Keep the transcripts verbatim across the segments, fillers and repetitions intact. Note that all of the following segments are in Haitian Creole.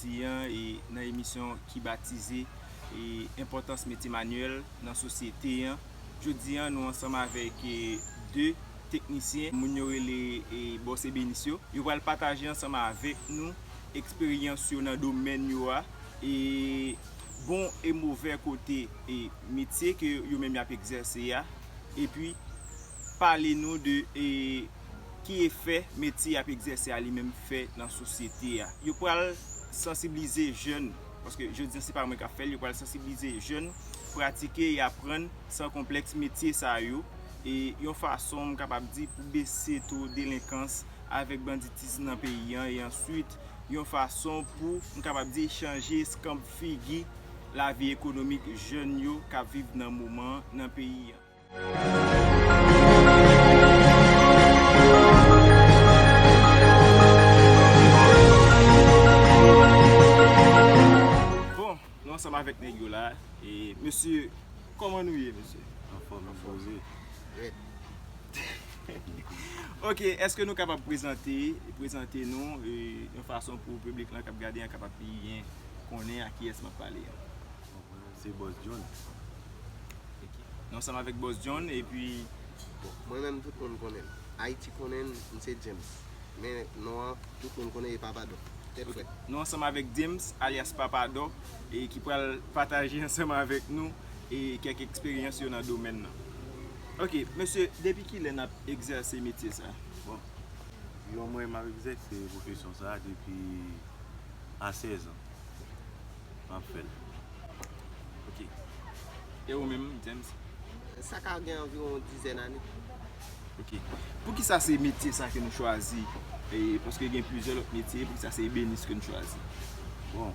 Jodi a, e, nan emisyon ki batize, e, Enpòtans metye manyèl nan sosyete an. Jodi a, nou ansanm avèk, e, de teknisyen, moun yo rele, e, bòs ebenis yo. Yo pral pataje ansanm avèk nou eksperyans yo nan domèn yo a, e bon e movè kote, e metye ke yo menm y ap egzèse a, epi pale nou de, e ki efè metye y ap egzèse a li menm fè nan sosyete a. Yo pral sansiblize jèn, paske jodi a se pa mwen k ap fè l, yo pral sansiblize jèn, pratike e aprann san konplèks metye sa yo, e yon fason, m kapab di, pou bese to delenkans avèk banditis nan peyi an, e answit, yon fason pou, m kapab di, chanje eskanp figi lavi ekonomik jèn yo k ap viv nan moman an nan peyi an. Bon, nou ansanm avèk nèg yo la. E, mesye, kòman nou ye, mesye? Anfòm, anfòm. Poze. Rèd. Ok, èske nou kapab prezante, prezante nou, e, yon fason pou piblik lan k ap gade an kapab byen konnen a kiyès m ap pale an? Bon, mwen menm se Bòs John. Ok. Nou ansanm avèk Bòs John, epi bon, mwen menm tout moun konnen m. Ayiti konnen m, m se James. Men non an, tout moun konnen e Papa Dòk. Tèt frèt. Nou ansanm avèk James, alyas Papa Dòk, e ki pral pataje ansanm avèk nou, e kèk eksperyans yo nan domèn nan. Ok, mesye, depi kilè n ap egzèse metye sa? Bon, yo, mwen, m ap egzèse pwofesyon sa a depi a sèz an. M ap fè l. Ok. E ou menm, James? Sa ka gen anviwon dizèn ane. Ok. Poukisa se metye sa ke nou chwazi? E, paske gen plizyè lòt metye, poukisa se ebenis ke nou chwazi? Bon,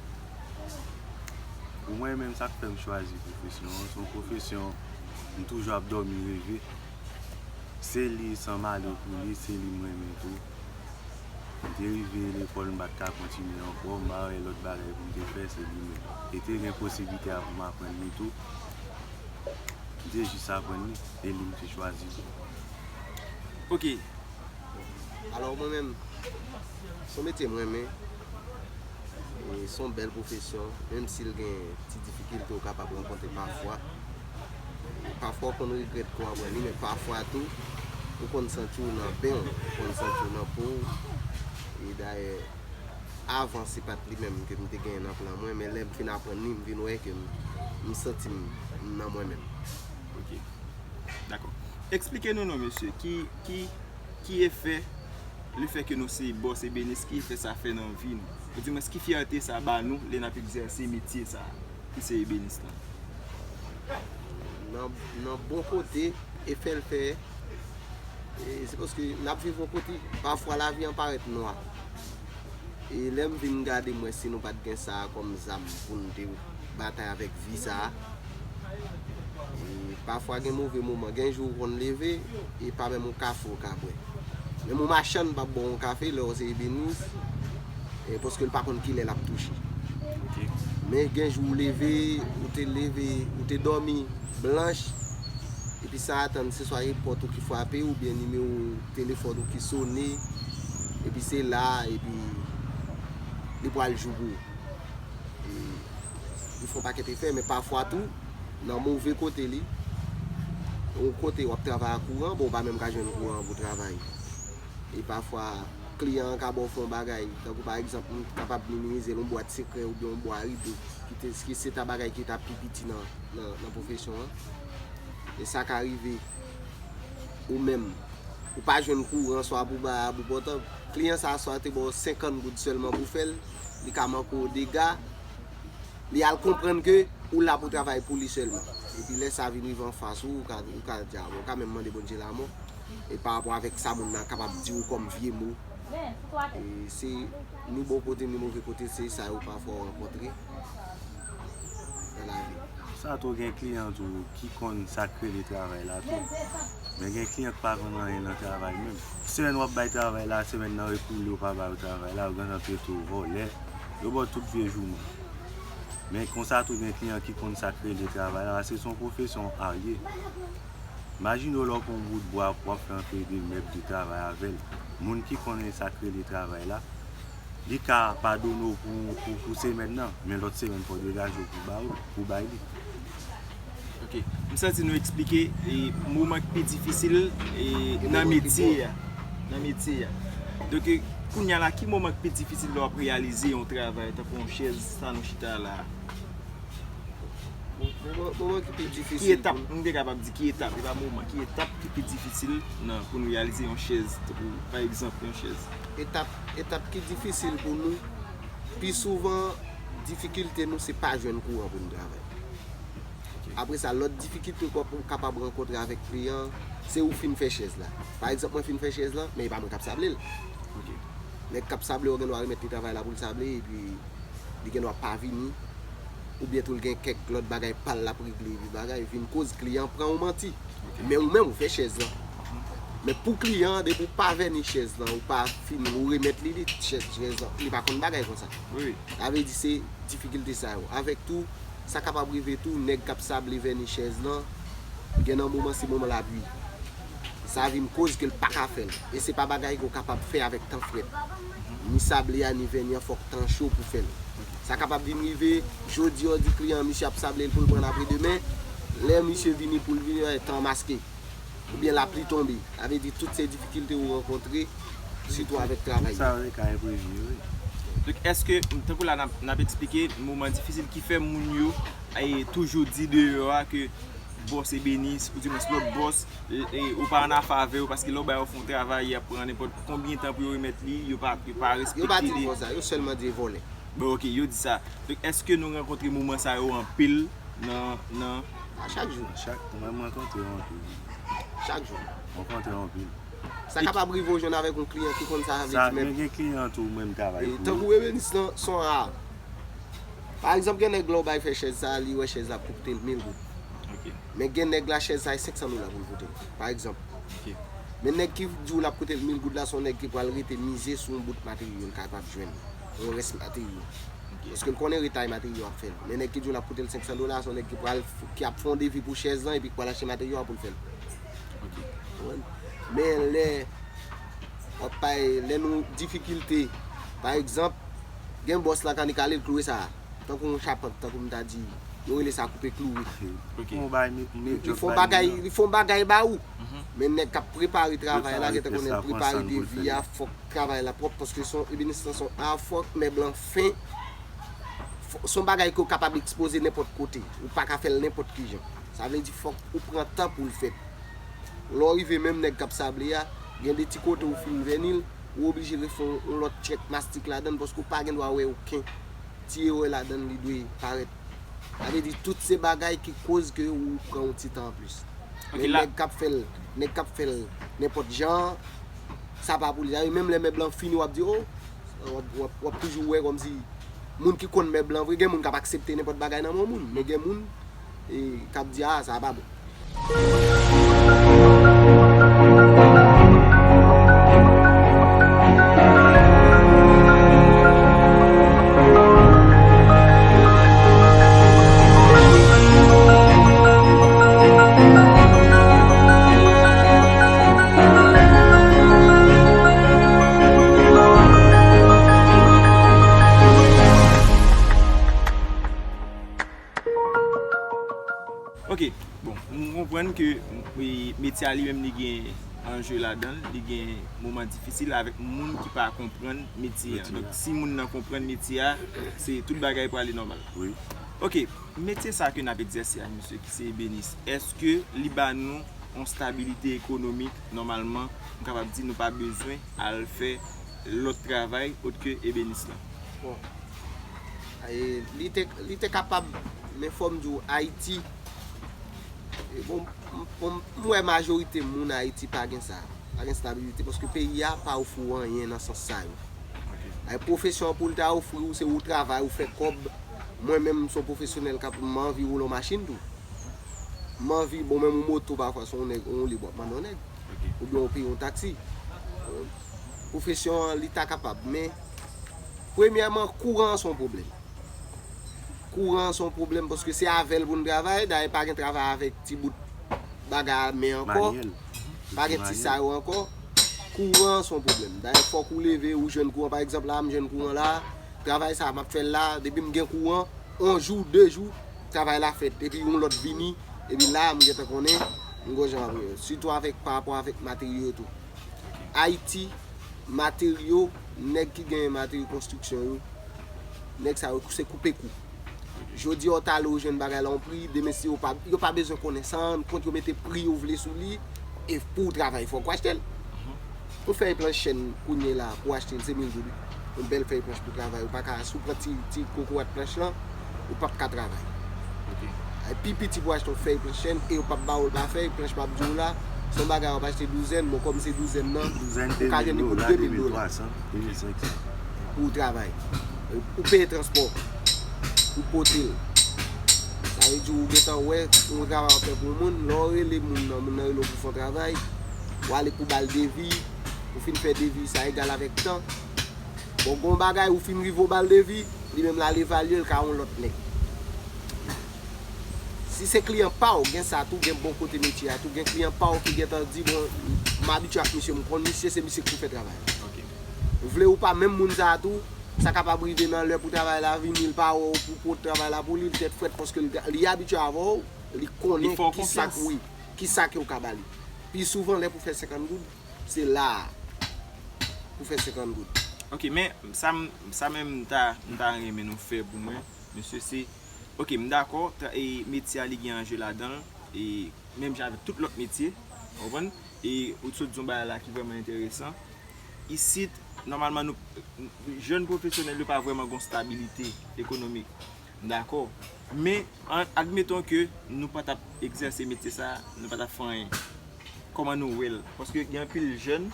pou mwen menm, sa k fè m chwazi pwofesyon an, se yon pwofesyon m toujou ap dòmi reve. Se li san male pou li, se li m renmen tou. M te rive lekòl, m pa t ka kontinye ankò, m pa wè lòt bagay pou m te fè, se li menm. E te gen posiblite a pou m aprann li tou. M te jis aprann li, e li m te chwazi tou. Ok. Alò, mwen menm, se yon metye m renmen. E se yon bèl pwofesyon, menm si l gen ti difikilte ou kapab rankontre pafwa. E pafwa ou konn regrèt ke w aprann li, men pafwa tou, ou konn santi w nan ben w, ou konn santi w nan po w. E dayè, avan, se pa t li menm ke m te genyen nan plan mwen, men lè m fin aprann li, m vin wè ke m, m santi m, m nan mwen menm. Ok. Dakò. Eksplike nou non, mesye, ki, ki, ki efè lefètke nou se bòs ebenis, ki efè sa fè nan vi nou? Oudimwens, ki fyète sa ba nou lè n ap egzèse metye sa a, ki se ebenis lan? Nan, nan bon kote, efè l fè, e, se paske n ap viv yon kote, pafwa lavi an parèt nwa. E lè m vin gade, m wè si nou pa t gen sa a kòm zam pou n te batay avèk vi sa a. E pafwa gen move moman, gen jou ou konn leve, e pa menm yon kafe ou ka bwè. Menm yon machann p ap ba w yon kafe lè w se ebenis, e paske l pa konn kilè l ap touche. Ok. Men gen jou ou leve, ou te leve, ou te dòmi blanch, epi sa atann se swa e pòt ou ki frape oubyen nimewo telefòn ou ki sone, epi se la, epi li pral jou pou ou. E, li fè yon pakèt efè, men pafwa tou, nan move kote li, yon kote w ap travay ak kouran, bon, ou pa menm ka jwenn kouran pou travay. E pafwa, kliyan an ka ba w fè yon bagay, tankou pa egzanp, m kapab minimize l, yon bwat sekrè oubyen yon bwa rido, ki te, ki se ta bagay ki ta pi piti nan, nan, nan pwofesyon an. E sa ka rive ou menm, ou pa jwenn kouran, swa pou ba a, pou pòtan. Kliyan sa a swa te ba w senkant goud sèlman pou fè l, li ka manke w dega, li al konprann ke ou la pou travay pou li sèlman. Epi lè sa vin rive anfas ou, ou ka, ou ka di, a, bon, ou ka menm mande Bondye lanmò. E pa rapò avèk sa moun nan kapab di w kòm vye mo. E se ni bon kote, ni move kote, se sa yo pafwa w rankontre nan lavi. Sa tou gen kliyan tou ki konn sa k rele travay la tou. Men gen kliyan k pa konn anyen nan travay menm. Semèn w ap bay travay la, semèn nan rekoule, ou pa ba yo travay la, yo gentan trete w vòlè, yo ba w tout vye jouman. Men konsa tou gen kliyan ki konn sa k rele travay la, paske se yon pwofesyon arye. Imajine w lè w pran yon bout bwa pou w ap fè antre de mèb de travay avè l. Moun ki konnen sa k rele travay la, Li ka padone w pou, pou, pou semèn nan, men lòt semèn fò w degaje w pou ba ou, pou bay li. Ok. M santi nou eksplike e, moman ki pi difisil e, nan metye a. Nan metye a. Donk, e, kounye a la, ki moman ki pi difisil lè w ap reyalize yon travay, tankou yon chèz, sa nou chita la a? Moman, moman ki pi difisil. Ki etap, m te kapab di ki etap, e pa moman, ki etap ki pi difisil nan, pou nou reyalize yon chèz, tankou, pa egzanp, yon chèz? Etap, etap ki difisil pou nou, pi souvan, difikilte nou se pa jwenn kouran pou nou travay. Apre sa, lòt difikilte w kapab rankontre avèk kliyan, se ou fin fè chèz la. Pa egzanp, mwen fin fè chèz la, men e pa mwen k ap sable l. Nèg k ap sable yo gen dwa remèt li travay la pou l sable, epi li gen dwa pa vini, oubyen tou l gen kèk lòt bagay pa l l ap regle, epi bagay vin koz kliyan pran ou manti. Men ou menm ou fè chèz lan. Men pou kliyan an, depi w pa vèni chèz lan, ou pa fini l, ou remèt li, li chèz, chèz lan, li pa konn bagay konsa. Sa vle di se difikilte sa yo. Avèk tou, sa kapab rive tou, nèg k ap sable vèni chèz lan, gen nan moman se moman lapli. Sa vin koz ke l pa ka fè l. E se pa bagay ke w kapab fè avèk tan frèt. Ni sable a, ni vèni an, fòk tan cho pou fè l. Sa kapab vin rive, jodi a w di kliyan an misye ap sable l pou l pran l apre demen, lè misye vini pou l vini, tan maske. Oubyen lapli tonbe. Sa vle di tout se difikilte ou rankontre, sitou avèk travay yo. Sa yo ka enprevni, wi. Donk, èske, tankou la n ap, n ap eksplike moman difisil ki fè moun yo e, toujou di deyò a ke bòs Ebenis, oudimwens lòt bòs, e, e, ou pa ann afavè yo, paske lè w ba yo fè yon travay, y ap pran nenpòt konbyen tan pou yo remèt li, yo pa, yo pa respekte li. Yo pa di l konsa, yo sèlman di e vòlè. Bon, ok, yo di sa. Donk, èske nou rankontre moman sa yo anpil nan, nan, A chak jou. Chak, mwen, mwen rankontre yo anpil. Chak jou. Mwen rankontre yo anpil. Sa kapab rive w jwenn avèk yon kliyan ki konn sa vle di, men. Gen kliyan tou mwen m travay pou yo. Tankou Ebenis lan, se yon ra. Pa egzanp, gen nèg lè w bay fè chèz sa, li wè chèz la ap koute l mil goud. Men gen nèg la, chèz sa, e senk san dola pou l koute l, pa egzanp. Men nèg ki di w l ap koute l mil goud la, se yon nèg ki pral rete mize sou yon bout materyo l kapab jwenn, yon rès materyo. Paske l konnen retay materyo ap fè l. Men nèg ki di w l ap koute l senk san dola, se yon nèg ki pral, ki ap fè yon devi pou chèz lan epi ki pral achte materyo a pou l fè l. Konprann? Men lè w ap pale, lè nou difikilte, pa egzanp, gen bòs la kannik ale l kloure sa a. Tankou yon chapant, tankou m ta di, yo rele sa koupe kloure. Li fè yon bagay, li fè yon bagay ba ou. Men nèg k ap prepare travay la gentan konnen l prepare devi a, fòk travay la pwòp, paske se yon, ebenis lan se yon a, fòk mèb lan fen. Se yon bagay ke w kapab ekspoze nenpòt kote. Ou pa ka fè l nenpòt kijan. Sa vle di fòk ou pran tan pou l fèt. Lè w rive menm nèg k ap sable a, gen de ti kote ou fin vèni l, ou oblije refè yon lòt tchèk mastik ladann paske w pa gen dwa wè okenn ti erè ladann, li dwe parèt. Sa vle di tout se bagay ki koz ke ou pran yon ti tan anplis. Men nèg k ap fè l, nèg k ap fè l nenpòt jan, sa pa pou li. Dayè menm lè mèb lan fini w ap di o, w ap, w ap, w ap toujou wè kòmsi moun ki konn mèb lan vre, gen moun k ap aksepte nenpòt bagay nan men yon moun, men gen moun e, k ap di a, sa pa bon. Ok, bon, m konprann ke, e, metye a li menm li gen anje ladan l, li gen moman difisil avèk moun ki pa konprann metye a. Donk, si moun nan konprann metye a, se tout bagay prale nòmal. Ok, metye sa ke n ap egzèse a, mesye, ki se ebenis, èske li ba nou yon stabilite ekonomik? Nòmalman, m kapab di nou pa bezwen al fè lòt travay ot ke ebenis lan. Bon, e, li te, li te kapab, men fò m di w, Ayiti, e, bon, m, bon, m wè majorite moun Ayiti pa gen sa, pa gen stabilite, paske peyi a pa ofri w anyen nan sans sa yo. E, pwofesyon an pou l ta ofri w, se ou travay, ou fè kòb. Mwen menm, m se yon pwofesyonèl k ap, m anvi woule yon machin tou. M anvi, bon, menm yon moto pafwa, se yon nèg, yon lib w ap mande yon nèg. Oubyen w peye yon taksi. Pwofesyon an, li ta kapab, men premyèman, kouran an se yon pwoblèm. Kouran an se yon pwoblèm paske se avè l pou n travay, dayè pa gen travay avèk ti bout bagay a men ankò. Pa gen ti sa yo ankò. Kouran se yon pwoblèm. Dayè, fòk ou leve, ou jwenn kouran. Pa egzanp, la, m jwenn kouran la, travay sa a, m ap fè l la, depi m gen kouran, yon jou, de jou, travay la fèt. Epi yon lòt vini, epi la, m gentan konnen, m gon jan ap rele. Sitou avèk, pa rapò avèk materyo yo tou. Ayiti, materyo, nèg ki genyen materyo konstriksyon yo, nèg sa yo, se koupe kou. Jodi a, w t ale, w jwenn bagay la yon pri, demen si yo pa, yo pa bezwen konnen sa, kont yo mete pri yo vle sou li, e pou w travay, fòk w achte l. Yon fèy planch chèn kounye la, pou w achte l, se mil goud. Yon bèl fèy planch pou travay, ou pa ka, si w pran ti, ti kokorat planch lan, ou p ap ka travay. Ay, pi piti pou w achte yon fèy planch chèn, e yo p ap ba w l pa fèy, planch m ap di w la, se yon bagay w ap achte douzèn, bon, kòm se douzèn nan, ou ka jwenn li pou de mil dola. Pou w travay. Ou peye transpò. Ou pote l. Sa vle di ou gentan wè yon travay w ap fè pou yon moun. Lè w rele moun nan, moun nan rele w pou fè yon travay. Ou ale pou ba l devi. Ou fin fè devi, sa egal avèk tan. Bon, gon bagay, ou fin rive w ba l devi. Li menm l al evalye l ka yon lòt nèg. Si se kliyan pa w, gen sa tou, gen bon kote metye a tou, gen kliyan pa w ki gentan di, bon, m abitye ak misye, m konn misye, se misye ki pou fè travay. Vle ou pa, menm moun sa a tou, sa kapab rive nan lè pou travay la vini, l pa wè w pou pot travay la pou li, li tèt frèt paske li, li abitye avè w, li konnen kisa k, wi, kisa ke w ka ba li. Pi souvan, lè pou fè senkant goud, se la a pou fè senkant goud. Ok, men sa m, sa menm m ta, m ta renmen nou fè pou mwen, mesye, se, ok, m dakò, tra- e metye a li gen anje ladan l, e menm jan avèk tout lòt metye, w konprann? E ou t sot di yon bagay la ki vrèman enteresan. Isit, nòmalman, nou, jèn pwofesyonèl yo pa vrèman gon stabilite ekonomik. M dakò. Men, an, admeton ke nou pa t ap egzèse metye sa, nou pa t ap fè anyen. Kòman nou wè l? Paske gen anpil jèn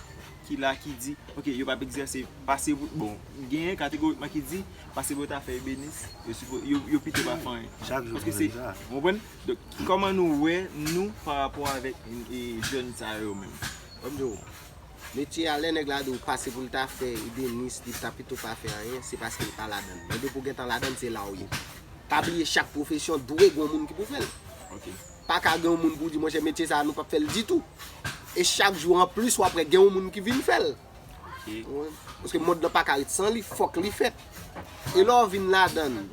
ki la ki di, ok, yo p ap egzèse, pase pou, bon, genyen kategorikman ki di, pase pou yo ta fè ebenis, yo, sipo- yo, yo pito pa fè anyen. Chak jou paske se, w konprann? Donk, kòman nou wè nou pa rapò avèk, e, jèn sa yo menm? Ban m di w, metye a, lè nèg la di w pase pou l ta fè ebenis, li ta pito pa fè anyen, se paske l pa ladan l. Men depi w gentan ladan l, se la w ye. Pa bliye, chak pwofesyon dwe gen yon moun ki pou fè l. Ok. Pa ka gen yon moun pou di, monchè, metye sa a, nou p ap fè l ditou. E chak jou anplis, w ap wè gen yon moun ki vin fè l. Ok. Ou konprann? Paske mond lan pa ka ret san li, fòk li fèt. E lè w vin ladan l,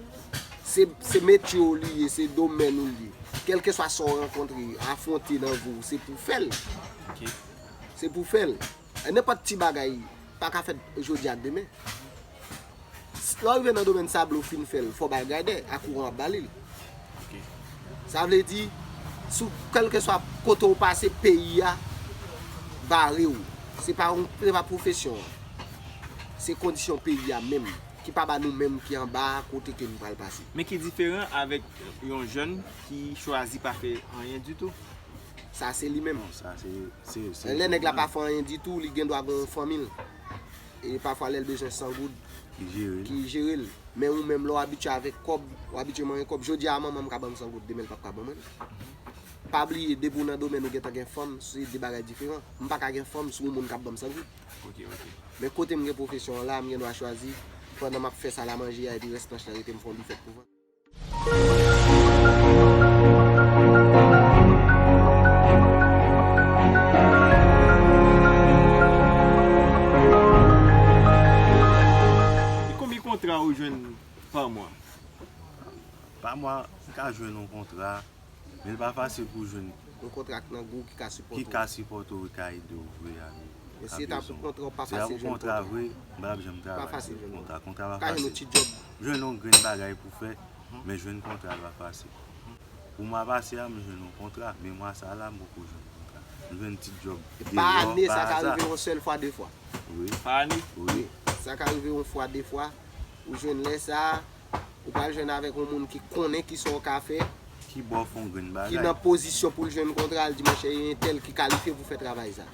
se, se metye w li ye, se domèn ou li ye. Kèlkeswa sa w rankontre, afwonte nan vi w, se pou w fè l. Ok. Se pou w fè l. E nenpòt ti bagay pa ka fèt jodi ak demen. Lè w rive nan domèn sa, lè w fin fè l, fò w ba l gradè, a kouran w ap ba li l. Ok. Sa vle di, sou kèlkeswa kote w pase, peyi a bare w. Se pa yon, se pa pwofesyon an. Se kondisyon peyi a menm, ki pa ba nou menm ki anba a kote ke nou pral pase. Men ki diferan avèk yon jèn ki chwazi pa fè anyen ditou? Sa se li menm. Non, sa se, se, se lè nèg la pa fè anyen ditou, li gen dwa gen yon fanmi l. E pafwa lè l bezwen san goud, ki jere l. Ki jere l. Men ou menm, lè w abitye avèk kòb, w abitye manyen kòb. Jodi a, manman m ka ban m san goud, demen l p ap ka ban mwen l. Pa bliye, depi w nan domèn ou gentan gen fanm, se de bagay diferan. M pa ka gen fanm si yon moun k ap ban m san goud. Ok, ok. Men kote m gen pwofesyon an la, m gen dwa chwazi, pandan m ap fè sal a manje a, epi rès planch lan rete, m fè yon bifèt pou vann. E konbyen kontra ou jwenn pa mwa? Pa mwa, m ka jwenn yon kontra, men li pa fasil pou jwenn yon kontra k nan gou ki ka sipòte w. Ki ka sipòte w, ki ka ede w vre a. Men si e ta pou kontra, w pa fasil jwenn kontra. Vre, m pa t ap janm travay pou kontra. Kontra pa fasil. Ka jwenn yon ti djòb. Jwenn yon grenn bagay pou fè, men jwenn kontra pa fasil. Pou mwa pase a, m jwenn yon kontra, men mwa sa a la, m poko jwenn kontra. M jwenn ti djòb deyò, pa ane, sa ka rive yon sèl fwa, de fwa. Wi. Pa ane? Wi. Wi. Sa ka rive yon fwa, de fwa. Ou jwenn lè sa a, ou pral jwenn avèk yon moun ki konnen kisa w ka fè, ki ba w fè yon grenn bagay, ki nan pozisyon pou l jwenn kontra, l di, monchè, e entèl ki kalifye pou fè travay sa.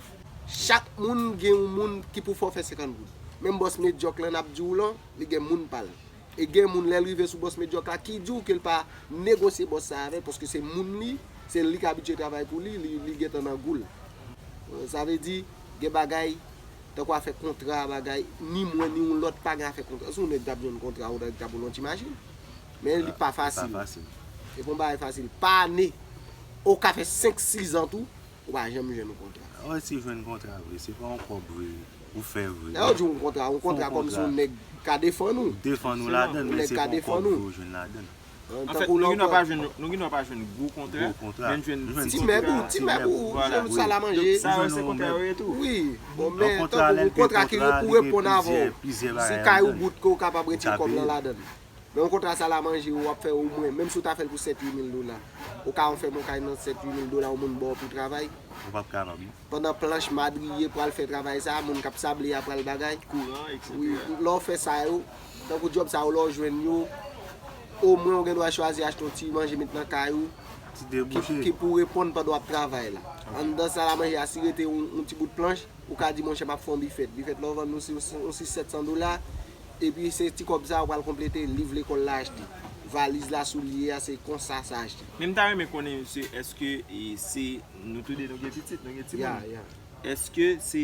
Chak moun gen yon moun ki pou fè w fè senkant goud. Menm bòs medyòk lan n ap di w lan, li gen moun pa l. E gen moun, lè l rive sou bòs medyòk la, ki di w ke l pa negosye bòs sa avè l, paske se moun li, se li k abitye travay pou li, li, li gentan nan gou l. Sa vle di, gen bagay, tankou afè kontra, bagay, ni mwen, ni yon lòt pa gen afè kontra. Si yon nèg t ap jwenn kontra, yon nèg t ap wè l yon ti machin. Men li pa fasil. Li pa fasil. E pa yon bagay fasil. Pa ane. Ou ka fè senk, sis zan tou, ou pa janm jwenn yon kontra. Ou resi jwenn kontra vre, se pa yon kòb vre ou fè vre. Lè yo di yon kontra, yon kontra kòm si yon nèg ka defann ou. Defann ou ladan l, men se pa yon kòb vre ou jwenn ladan l. Anfèt, nou gen dwa pa jwenn, nou gen dwa pa jwenn gwo kontra, men jwenn ti mèg ou, ti mèg ou, jwenn salamanje. Sa yo se kontra yo ye tou. Wi, bon, men tankou kontra ki ou reponn avè w, si kay ou bout ke ou kapab retire kòb lan ladan l. Men yon kontra salamanje ou ap fè omwen, menm si ou ta fè l pou sèt uit mil dola. Ou ka fè yon kay nan sèt uit mil dola, yon moun ba w pou travay. Ou p ap kapab non. Pandan planch, madriye pral fè travay sa, moun k ap sable a pral bagay. Kouran, etsetera. Wi, lè w fè sa yo, tankou djòb sa yo, lè w jwenn yo, omwen ou gen dwa chwazi achte yon ti manje met nan kay ou. Ti debouche. Ki pou reponn pandan w ap travay la. Anndan salamanje a, si rete yon ti bout planch, ou ka di monchè m ap fè yon bifèt. Bifèt la w vann nou se yon sis sèt san dola. Epi se ti kòb sa ou pral konplete liv lekòl la achte. Valiz la, soulye a, se konsa sa achte. Men m ta renmen konnen mesye, èske e, se nou tou de nou gen pitit, nou gen timoun. Èske se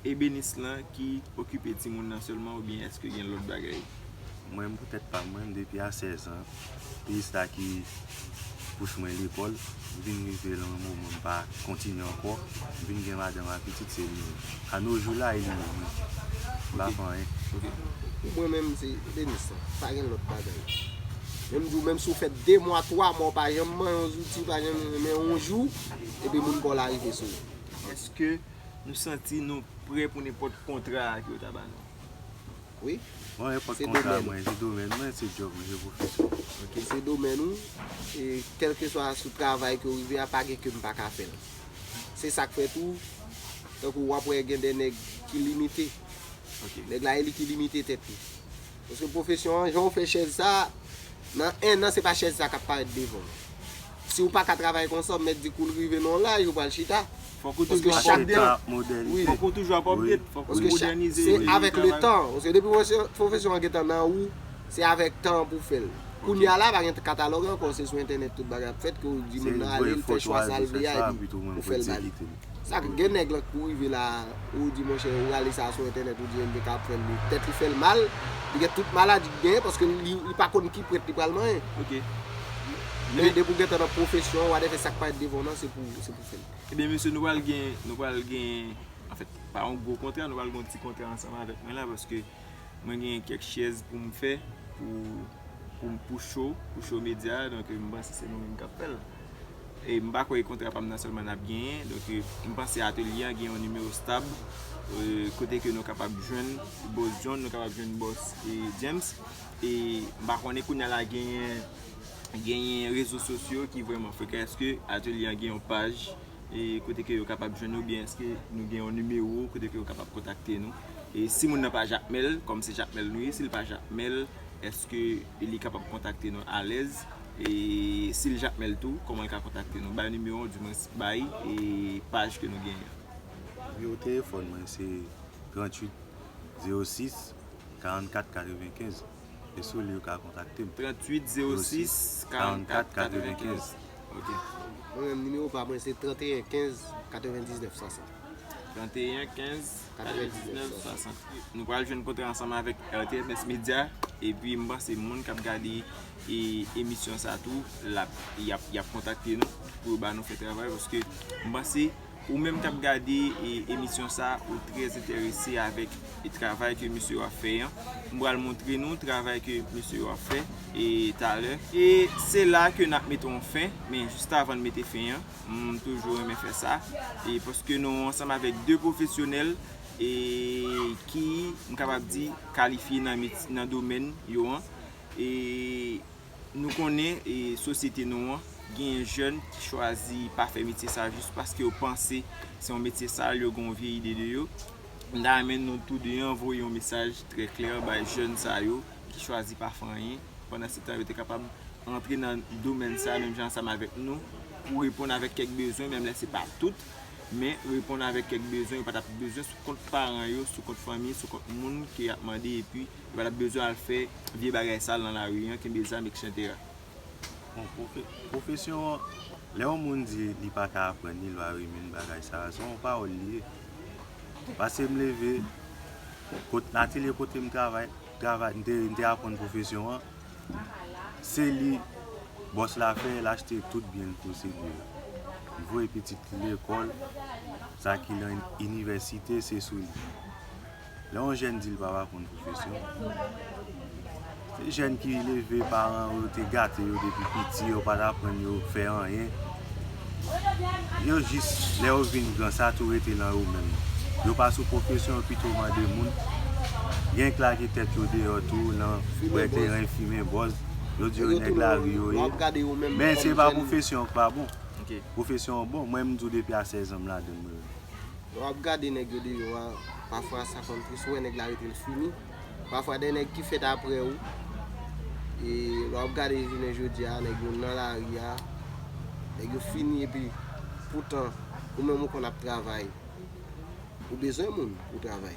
ebenis lan ki okipe timoun nan sèlman oubyen èske gen lòt bagay? Mwen pou tèt pa mwen, depi a sèz an, pitit sa ki pous mwen lekòl, m vin rive nan yon moman m pa kontinye ankò, m vin gen madanm ak pitit, se li menm. A nos jours la, e li menm wi. M pa fè anyen. Pou mwen menm se ebenis lan, pa gen lòt bagay. Menm di w menm si w fè de mwa, twa mwa w pa janm manyen yon zouti, pa janm men yon jou, epi moun pa w la rive sou ou. Èske nou santi nou prè pou nenpòt kontra ke yo ta ba nou? Wi. Mwen nenpòt kontra mwen, se domèn mwen, se djòb mwen, se pwofesyon. Ok, se domèn ou, e kèlkeswa sou travay ke w rive a, pa gen ke m pa ka fè l. Se sa k fè tou, tankou w ap wè gen de nèg ki limite. Nèg la e li ki limite tèt li. Paske pwofesyon an, jan w fè chèz sa, nan en an se pa chèz sa k ap parèt devan w. Si w pa ka travay konsa, w mèt di kou l rive nan yon laj, ou pral chita. Fòk ou toujou ap update. Fòk ou toujou ap update, fòk ou modènize. Se avèk le tan. Paske depi pwofesyon an gentan nan ou, se avèk tan an pou w fè l. Kounye a la, pa gen katalòg ankò, se sou entènèt tout bagay ap fèt, ke w di moun nan ale, l fè chwa sa l vle a, epi ou fè l ba li. Sa k gen nèg lan k pou rive la, ou di monchè, ou rale sa sou entènèt, ou di N B K ap fè l, tèt li fè l mal, li gen tout maladi k genyen, paske li, li pa konn ki pwent li pral manyen. Men depi w gentan nan pwofesyon, whatever sa k parèt devan w nan, se pou, se pou fè l. Ebyen mesye, nou pral gen, nou pral gen, anfèt, pa yon gwo kontra, nou pral gen yon ti kontra ansanm avèk mwen la, paske mwen gen kèk chèz pou m fè pou, pou, pou show, pou show medya, donk m panse se nou menm k ap fè l. E m pa kwè e kontra pa m nan sèlman n ap genyen, donk m panse atelye a gen yon nimewo stab, kote ke nou kapab jwenn Boss John, nou kapab jwenn Boss James, e m pa konnen kounye a la genyen, genyen rezo sosyo ki vrèman frekan, èske atelye a gen yon paj? E kote ke yo kapab jwenn nou, oubyen èske nou gen yon nimewo kote ke yo kapab kontakte nou? E si moun nan pa Jakmèl, kòm se Jakmèl nou ye, si l pa Jakmèl, èske li kapab kontakte nou alèz? E si l Jakmèl tou, kòman l ka kontakte nou? Bay nimewo w, dimwens bay e paj ke nou genyen an. Nimewo telefòn mwen se tranntuit zewo sis karannkat katrevenkenz. E sou li ou ka kontakte m. Tranntuit zewo sis karannkat katrevenkenz. Ok. Mwen menm nimewo pa mwen se tranteyen kenz katrevendiznèf swasant. Tranteyen kenz katrevendiznèf swasant. Nou pral jwenn kontre ansanm avèk R T M S Media, epi m panse moun k ap gade e, emisyon sa tou, l ap, y ap, y ap kontakte nou pou yo ba nou fè travay, paske m panse ou menm k ap gade e, emisyon sa, ou trè enterese avèk e travay ke mesye yo ap fè an. M pral montre nou travay ke mesye yo ap fè e talè. E se la ke n ap mete yon fen, men jis avan n mete fen an, m toujou renmen fè sa, e paske nou ansanm avèk de pwofesyonèl e ki, m kapab di, kalifye nan meti-, nan domèn yo an. E nou konnen e sosyete nou an, genyen jèn ki chwazi pa fè metye sa jis paske yo panse se yon metye sal, yo gen yon vye ide de yo. M ta renmen nou tou de an voye yon mesaj trè klè bay jèn sa yo ki chwazi pa fè anyen, pandan se tan yo te kapab antre nan domèn sa menm jan ansanm avèk nou pou reponn avèk kèk bezwen, menm lè se pa tout, men reponn avèk kèk bezwen. Yo pa t ap bezwen sou kont paran yo, sou kont fanmi, sou kont moun ke y ap mande, epi yo pa t ap bezwen al fè vye bagay sal nan lari an, kenbe zam, etsetera. Bon, pwofe-, pwofesyon an, lè yon moun di li pa ka aprann, li pa renmen bagay sa, se yon pawòl li ye. Pase m leve, kot-, nan atelye kote m travay, travay, m te, m te aprann pwofesyon an, se li, bòs la fè, l achte tout byen l posede yo. Voye pitit li lekòl, sa ki nan inivèsite, se sou li. Lè yon jèn di l pa va konn pwofesyon, se jèn ki leve, paran yo te gate yo depi piti, yo pa t aprann yo fè anyen. Yo jis, lè yo vin gran, sa tou rete nan yo menm. Yo pa sou pwofesyon, yo pito mande moun. Gen k lage tèt yo deyò tou, nan bwè kleren, fimen bòz. Yo di yo nèg lari yo ye. Men se pa pwofesyon k pa bon. Pwofesyon an bon, mwen m di w depi a sèz an m ladann mwen. Lè w ap gade nèg yo deyò a, pafwa sa konn tris, ou wè nèg la rete l fini. Pafwa de nèg ki fèt apre w, e lè w ap gade jounen jodi a, nèg yo nan lari a, nèg yo fini epi poutan ou menm ou konn ap travay. Ou bezwen moun pou travay.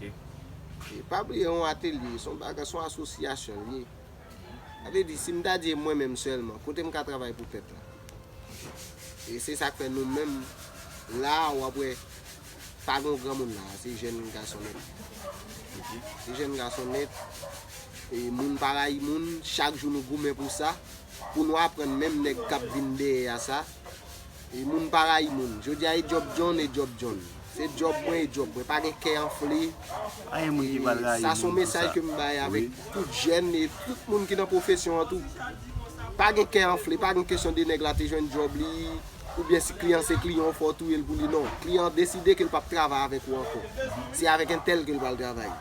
E pa bliye yon atelye, se yon bagay, se yon asosyasyon l ye. Sa vle di, si m ta di e mwen menm sèlman, kote m ka travay pou pèp la? E se sa k fè nou menm la, w ap wè, pa gen yon granmoun la, se jèn gason nèt. Se jèn gason nèt. E moun pa rayi moun, chak jou nou goumen pou sa, pou nou aprann menm nèg k ap vin dèyè a sa. E moun pa rayi moun. Jodi a, e djòb John, e djòb John. Se djòb mwen, e djòb mwen. Pa gen kè anfle. Pa gen moun ki pral rayi moun pou sa. E sa se yon mesaj ke m bay avèk tout jèn e tout moun ki nan pwofesyon an tou. Pa gen kè anfle, pa gen kesyon de nèg la te jwenn djòb li, oubyen si kliyan se kliyan w fò w touye l pou li, non. Kliyan an deside ke l p ap travay avèk ou ankò. Se avèk entèl ke l pral travay.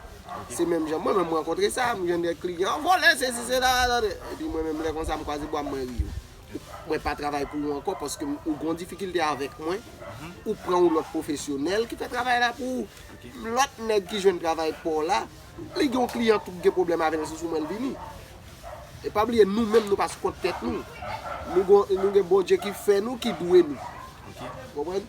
Se menm jan, mwen menm m rankontre sa, m jwenn de kliyan, vòlè, sesi, sela, tande. Epi mwen menm, lè konsa, m kwaze bwa m, mwen ri yo. Mwen pa travay pou ou ankò, paske m, ou gon difikilte avèk mwen, ou pran yon lòt pwofesyonèl ki fè travay la pou ou. Lòt nèg ki jwenn travay pa w la, li gen yon kliyan tou ki gen pwoblèm avè l, se sou mwen l vini. E pa bliye, nou menm, nou pa sou kont tèt nou. Nou gon, nou gen Bondye ki fè nou, ki dwe nou. Konprann?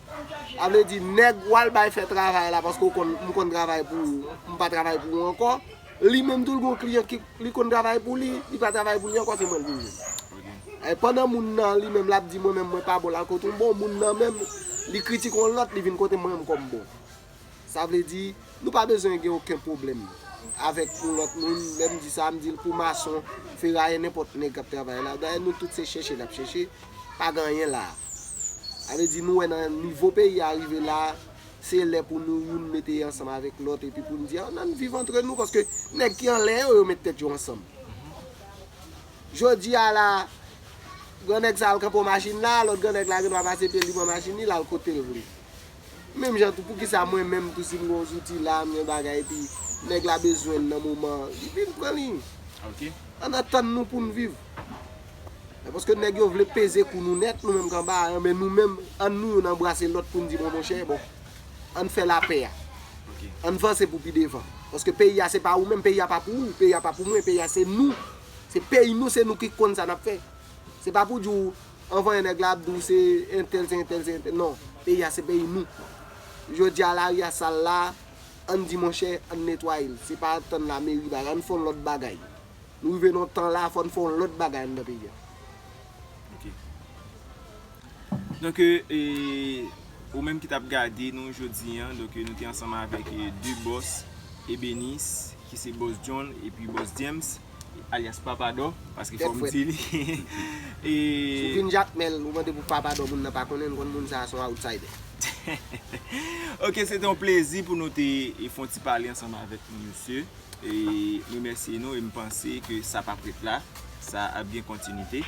Sa vle di, nèg w al bay fè travay la, paske w konn, m konn travay pou ou, m pa travay pou ou ankò. Li menm tou, l gon kliyan ki, li konn travay pou li, li pa travay pou li ankò, se mwen l vin jwenn. E pandan moun nan, li menm, l ap di, mwen menm, mwen pa bon, l al kote yon bon, moun nan menm, li kritike yon lòt, li vin kote mwen menm kòm bon. Sa vle di, nou pa bezwen gen okenn pwoblèm avèk yon lòt moun. Lè m di sa, m di l pou mason, feraye, nenpòt nèg k ap travay la. Dayè, nou tout se chèche n ap chèche, pa gen anyen la a. Sa vle di, nou wè nan nivo peyi a rive la, se lè pou nou youn mete ansanm avèk lòt, epi pou n di, ann, ann viv antre nou, paske nèg ki anlè yo, yo met tèt yo ansanm. Jodi a la, gran nèg sa al kanpe yon machin la, lòt gran nèg la gendwa pase pye l, li pran machin li, l al kote l vle. Menm jan tou, poukisa mwen menm tou, si m gen yon zouti la, m gen bagay, epi nèg la bezwen l nan moman, li vin pran li. Ann antann nou pou n viv. Men paske nèg yo vle peze kou nou nèt, nou menm k anba a, men nou menm, ann nou youn anbrase lòt pou n di, bon, monchè, bon, ann fè lapè a. Ann vanse pou pi devan. Paske peyi a se pa ou menm, peyi a pa pou ou, peyi a pa pou mwen, peyi a se nou. Se peyi nou, se nou ki konn sa n ap fè. Se pa pou di w, anvan yon nèg la ap di w se entèl, se entèl, se entèl. Non, peyi a se peyi nou. Jodi a lari a sal la, ann di monchè, ann netwaye l. Se pa tann lameri bagay, ann fè yon lòt bagay. Nou rive nan tan la, fò n fè yon lòt bagay anndan peyi a. Donk, e, ou menm ki t ap gade nou jodi a, donk, e, nou te ansanm avèk, e, de bòs, Ebenis, ki se bòs John, epi bòs James, alyas Papa Dò, paske fò m di li. E si w vin Jakmèl, ou mande pou Papa Dò, moun nan pa konnen, n konn moun sa a se yon outsider. Ok, se te yon plezi pou nou te, e, fè yon ti pale ansanm avèk nou, mesye. E remèsye nou e m panse ke sa p ap ret la, sa ap gen kontinite.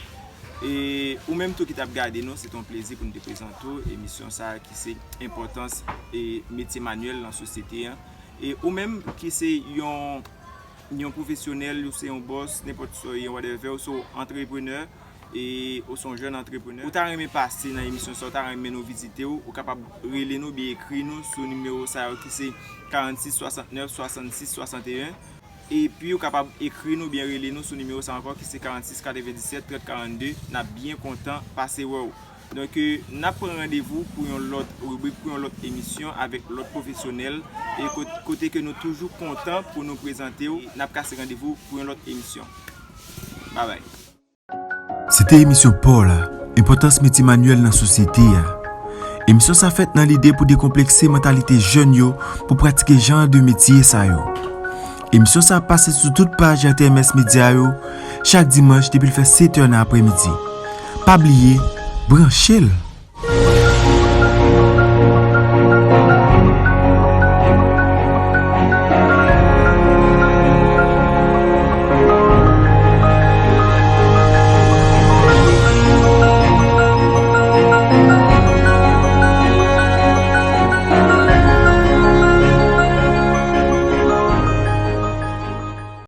E ou menm tou ki t ap gade nou, se te yon plezi pou n te prezante w emisyon sa a ki se enpòtans e metye manyèl nan sosyete an. E ou menm ki se yon, yon pwofesyonèl, ou se yon bòs, nenpòt sa w ye, whatever, ou se yon antreprenè, e ou se yon jèn antreprenè, ou ta renmen pase nan emisyon sa, ou ta renmen nou vizite w, ou kapab rele nou oubyen ekri nou sou nimewo sa yo ki se karannsis swasantnèf swasannsis swasanteyen. Epi ou kapab ekri nou oubyen rele nou sou nimewo sa ankò ki se karannsis katrevenndisèt trant karannde. N ap byen kontan pase wè w. Donk, e, n ap pran randevou pou yon lòt ribrik, pou yon lòt emisyon avèk lòt pwofesyonèl. E kot-, kote ke nou toujou kontan pou nou prezante w. N ap kase randevou pou yon lòt emisyon. Babay. Se te emisyon pa w la, enpòtans metye manyèl nan sosyete a. Emisyon sa fèt nan lide pou dekonplekse mantalite jèn yo pou pratike jan de metye sa yo. Emisyon sa ap pase sou tout paj R T M S Media yo chak dimanch depi l fè sèt è nan aprèmidi. Pa bliye, branche l!